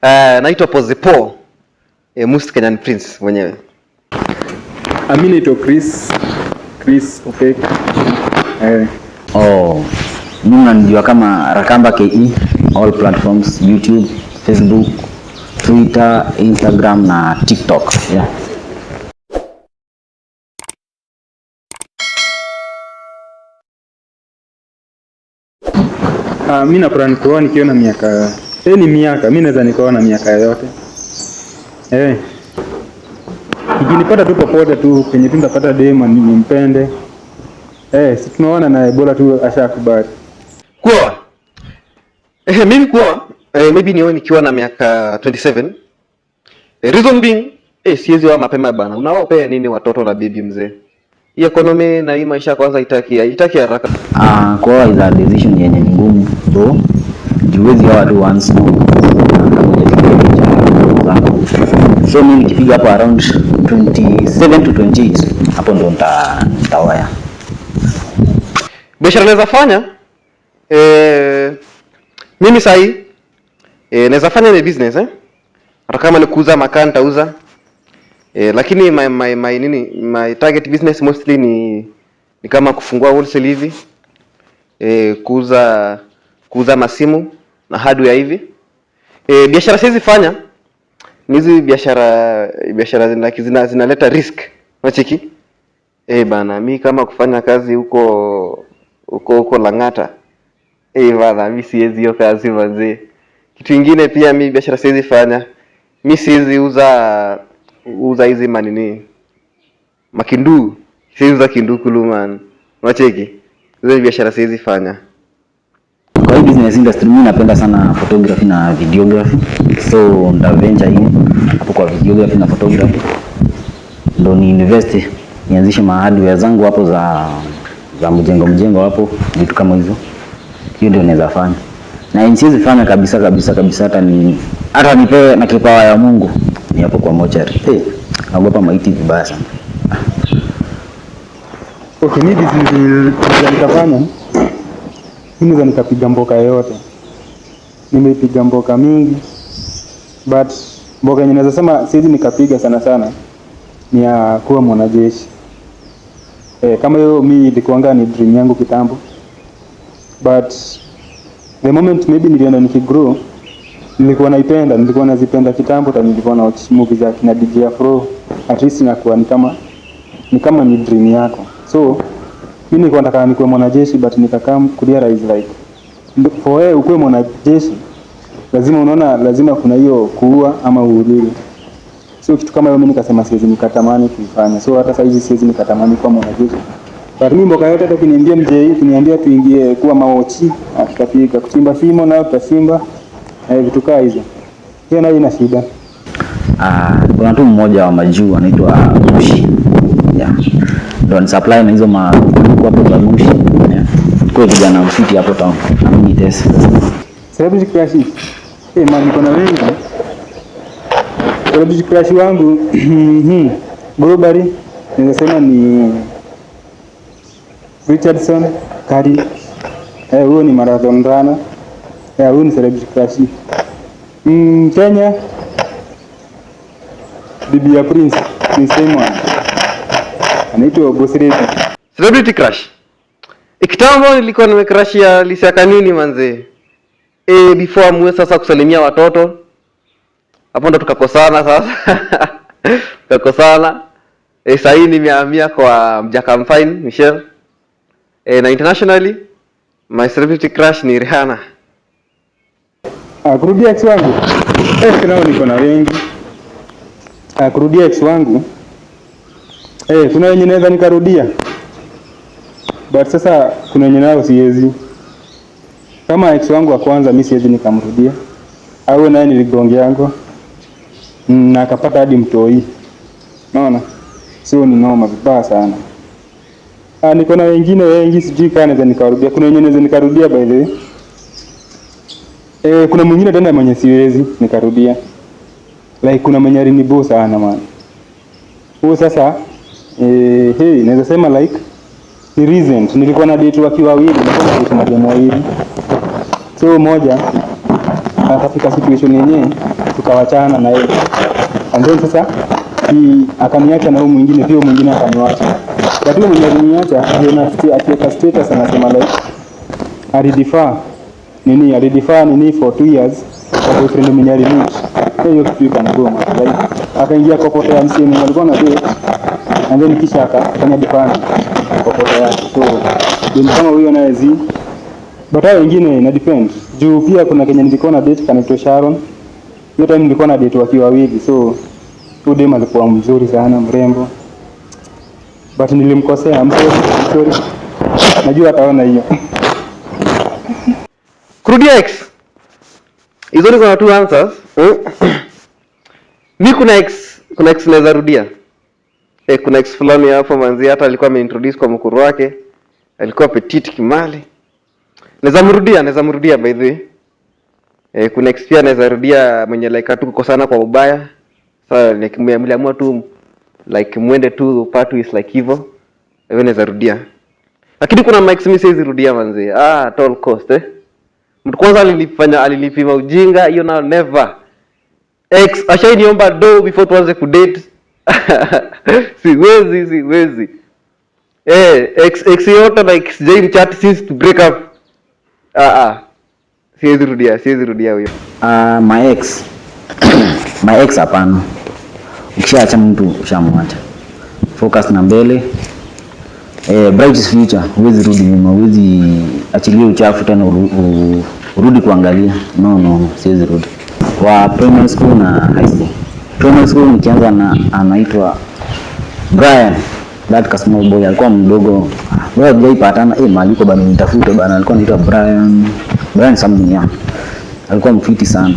Naitwa Pozipo, Must Kenyan Prince mwenyewe. Mimi naitwa Chris, Chris Opek. Oh, mimi mnanijua kama Rakamba KE, all platforms, YouTube, Facebook, Twitter, Instagram na TikTok. Yeah. Mi na plan kuoa nikiwa na miaka ni miaka, mi naweza nikaoa na miaka yoyote. Ikinipata tu popote tu penye tu nitapata demu nimpende. Si tunaona naye bora tu ashakubali. Kuoa. Mimi kuoa, maybe nioe nikiwa na miaka 27. Reason being, siwezi oa mapema bana. Unawapea nini watoto na bibi mzee? Hii economy na hii maisha kwanza haitaki haraka. Kuoa is a decision yenye ni ngumu though. Huwezi oa tu once no. Kama hujafikiria future zako. So mimi nikipiga hapo around 27 to 28 hapo ndo nitaoa. Biashara naweza fanya, mimi sahi, naweza fanya ni business. Hata kama ni kuuza makaa nitauza. Lakini my target business mostly ni kama kufungua wholesale hivi, kuuza masimu na hardware hivi. Biashara siwezi fanya ni hizi biashara zinaleta risk. Unacheki? Bana, mi kama kufanya kazi huko Lang'ata. Bana, mi siwezi hiyo kazi manze. Kitu ingine pia mi biashara siwezi fanya. Mi siwezi uza hizi manini makindu. Siwezi uza kindukulu man. Unacheki? Hizo biashara siwezi fanya. Kwa hii business industry mimi napenda sana photography na videography. So nda venture in hapo kwa videography na photography. Ndo ni invest nianzishe ma hardware zangu hapo za mjengo hapo, vitu kama hizo. Hiyo ndio naweza fanya. Na siwezi fanya kabisa kabisa kabisa hata nipewe na kipawa ya Mungu ni hapo kwa mochari. Naogopa maiti vibaya sana. Okay, mi business naweza nikafanya, mi naweza nikapiga mboka yoyote. Nimeipiga mboka mingi, but mboka yenye naweza sema siwezi nikapiga sana sana ni ya kuwa mwanajeshi. Kama hiyo mi ilikuwanga ni dream yangu kitambo, but the moment maybe nilienda nikigrow, nilikuwa naipenda, nilikuwa nazipenda kitambo, hata nilikuwa na watch movie za kina DJ Afro, at least inakuwa ni kama ni dream yako. So mimi nilikuwa nataka nikuwe mwanajeshi, but nikakaa kurealize like for wewe ukuwe mwanajeshi lazima, unaona, lazima kuna hiyo kuua ama uuliwe. So kitu kama hiyo mimi nikasema siwezi nikatamani kuifanya. So hata saizi siwezi nikatamani kuwa mwanajeshi. But mimi mboka yote hata ukiniambia mjei, ukiniambia tuingie kuwa maochi, tutapiga kuchimba shimo nayo tutachimba. Vitu kaa hizo. Hiyo nayo ina shida. Kuna tu mmoja wa majuu anaitwa Gushi. Yeah. Ndio ni supply na hizo maluku hapo za Gushi. Yeah. Kwa kijana mfiti hapo town. Na mimi test. Celebrity crush. Man, niko na wengi. Celebrity crush wangu globally naweza sema ni Richardson Kari. Huyo ni marathon runner. Huyo ni celebrity crush. Kenya bibi ya Prince, Prince Simon. Anaitwa Boss Lady. Celebrity crush. Kitambo nilikuwa nimecrush ya Lisa Kanini manze. Before amue sasa kusalimia watoto. Hapo ndo tukakosana sasa. Tukakosana. Sasa hii nimehamia kwa Mjaka Mfine Michelle. Na internationally my celebrity crush ni Rihanna. Kurudia ex wangu. Nao niko na wengi. Kurudia ex wangu. Kuna wenye naweza nikarudia. But sasa kuna wenye nao siwezi. Kama ex wangu wa kwanza mimi siwezi nikamrudia. Au naye niligonge yangu. Na akapata hadi mtoi. Unaona? Sio, ni noma vibaya sana. Niko na wengine wengi sijui kama naweza nikarudia. Kuna wenye naweza nikarudia by the way. Kuna mwingine tena mwenye siwezi nikarudia. Like kuna mwenye aliniboo sana man. Huo sasa, hey, naweza sema like ni recent. Nilikuwa na date wakiwa wawili, nilikuwa na date mademu wawili. So moja akafika situation yenyewe Tukawachana na yeye. And then sasa hii akaniacha na huyu mwingine pia, huyu mwingine akaniacha. But huyu mwenye aliniacha ndio na akiweka status anasema like alidefer nini for 2 years kwa boyfriend mwenye alimeet. Hiyo kitu ikanigoma. Like akaingia kwa photo ya msee mwenye alikuwa na date and then kisha akafanya deferment kwa photo yake. So dem kama huyo naye zi, but hao wengine ina depend. Juu pia kuna kenye nilikuwa na date kanaitwa Sharon. Hiyo time nilikuwa na date wakiwa wawili, so huyu dem alikuwa mzuri sana, mrembo. But nilimkosea, I'm sorry, I'm sorry. Najua ataona hiyo. Kurudia ex. Hizo ni kuna two answers. Mi kuna ex naweza rudia. Eh, kuna ex fulani hapo manzi hata alikuwa ameintroduce kwa mkuru wake. Alikuwa petite kimali. Naweza mrudia by the way. Eh, kuna ex pia naweza rudia mwenye like hatukukosana kwa ubaya. Sasa like mliamua tu like mwende tu part is like hivyo. Hivyo naweza rudia. Lakini kuna ma ex mimi siwezi rudia manzi. Ah, at all cost, eh. Mtu kwanza alinipima ujinga hiyo nao never. Ex ashainiomba do before tuanze kudate. Siwezi, siwezi. Eh, ex yote like sijai mchat since to break up. Ah ah. Siwezi rudia, siwezi rudia huyo. My ex, my ex hapana. Ukishaacha mtu ushamwacha, focus na mbele. Bright future, huwezi rudi nyuma, huwezi achilia uchafu tena urudi kuangalia. No, no, siwezi rudi. Wa primary school na high school. Primary school nikianza na anaitwa Brian, that ka small boy alikuwa mdogo. Wewe hatujaipatana eh, mahali yuko bado nitafute bana. Alikuwa anaitwa Brian, Brian something, yeah. Alikuwa mfiti sana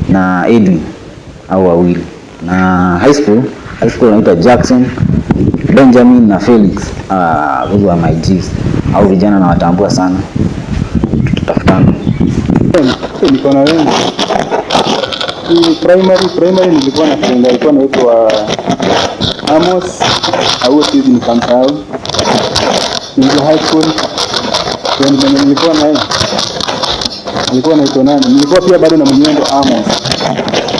na Edwin au wawili. Na high school anaitwa Jackson, Benjamin na Felix. Ah, those were my G's. Au vijana nawatambua sana. Tutafutana. Eh, niko na wengi. Hii primary nilikuwa na friend alikuwa anaitwa Amos, au siwezi nikamsahau. Nilikuwa high school, friend mwenye nilikuwa naye alikuwa anaitwa nani? Nilikuwa pia bado na mwenyewe Amos.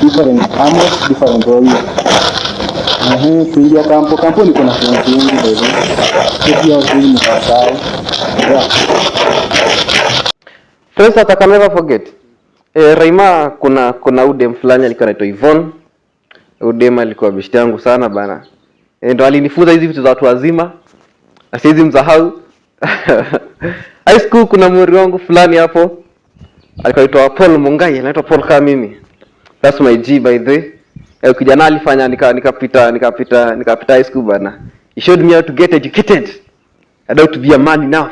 Different Amos, different wawili. Ehe, kuingia kampo niko na friends wengi by the way. So pia siwezi nikawasahau. Yeah. Friends that I can never forget. Eh, Raima kuna udem fulani alikuwa anaitwa Yvonne. Udem alikuwa beshte yangu sana bana. Eh, ndo alinifunza hizi vitu za watu wazima. Na siwezi msahau. High school kuna muri wangu fulani hapo. Alikuwa anaitwa Paul Mungai, anaitwa Paul kama mimi. That's my G by the way. Eh, kijana alifanya nikapita high school bana. He showed me how to get educated and how to be a man enough.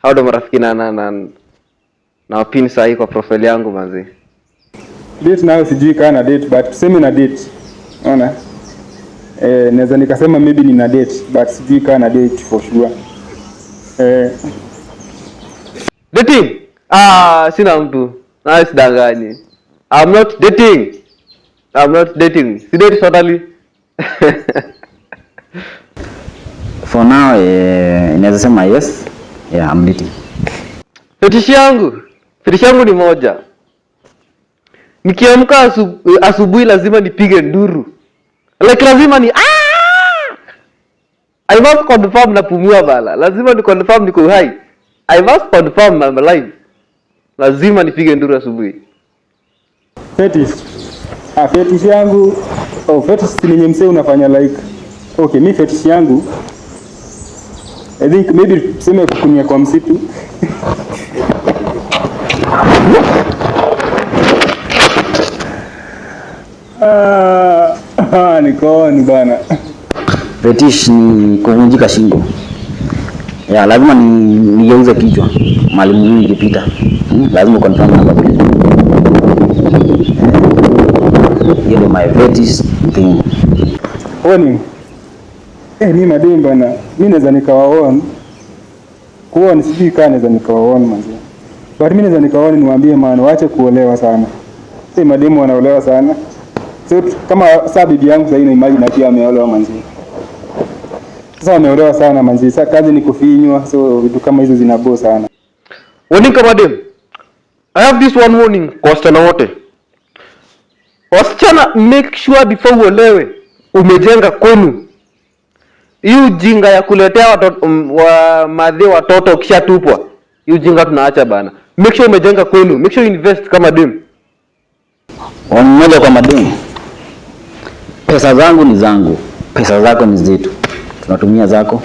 Hao ndo marafiki na wapin sahi kwa profile yangu manzi. Date nayo sijui kaa na date, but tuseme na date. Unaona? Eh, naweza nikasema maybe nina date, but sijui kaa na date for sure. Eh, Dating? Ah, sina mtu. Na sidanganyi. I'm not dating. I'm not dating. Si date totally. For now naweza sema yes. Yeah, I'm dating. Fetish yangu. Fetish yangu ni moja. Nikiamka asubuhi lazima nipige nduru. Like lazima ni ah! I must confirm napumua bala. Lazima ni confirm niko hai. I must confirm I'm alive. Lazima nipige nduru asubuhi. Fetish. Ah, fetish yangu, oh, fetish ni yenye msee unafanya like, okay, mi fetish yangu I think maybe tuseme kukunia kwa msitu. Ah, ah, niko on bana. Fetish ni kuvunjika shingo. Ya, lazima ni nigeuze kichwa mahali mguu ikipita. Lazima confirm na kabisa. Hiyo ndio my fetish thing. Warning. Eh, mi madem bana, mi naweza nikawaon. Kuon sijui kaa naweza nikawaon manzi. But mi naweza nikawaon niwaambie man waache kuolewa sana. Eh, mademu wanaolewa sana. So kama saa bibi yangu sasa ina imagine akiwa ameolewa manzi. Sasa ameolewa sana manzi. Sasa kazi ni kufinywa, so vitu kama hizo zinabo sana. Warning kama madem. I have this one warning kwa wasichana wote. Wasichana, make sure before uolewe umejenga kwenu. Hii ujinga ya kuletea watoto wa madhe watoto ukishatupwa, hii ujinga tunaacha bana. Make sure umejenga kwenu, make sure you invest kama dem. Mmoja kwa mademu, pesa zangu ni zangu, pesa zako ni zetu, tunatumia zako,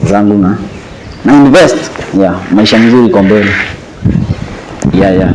zangu na invest. Yeah, maisha mzuri kwa mbele. Yeah.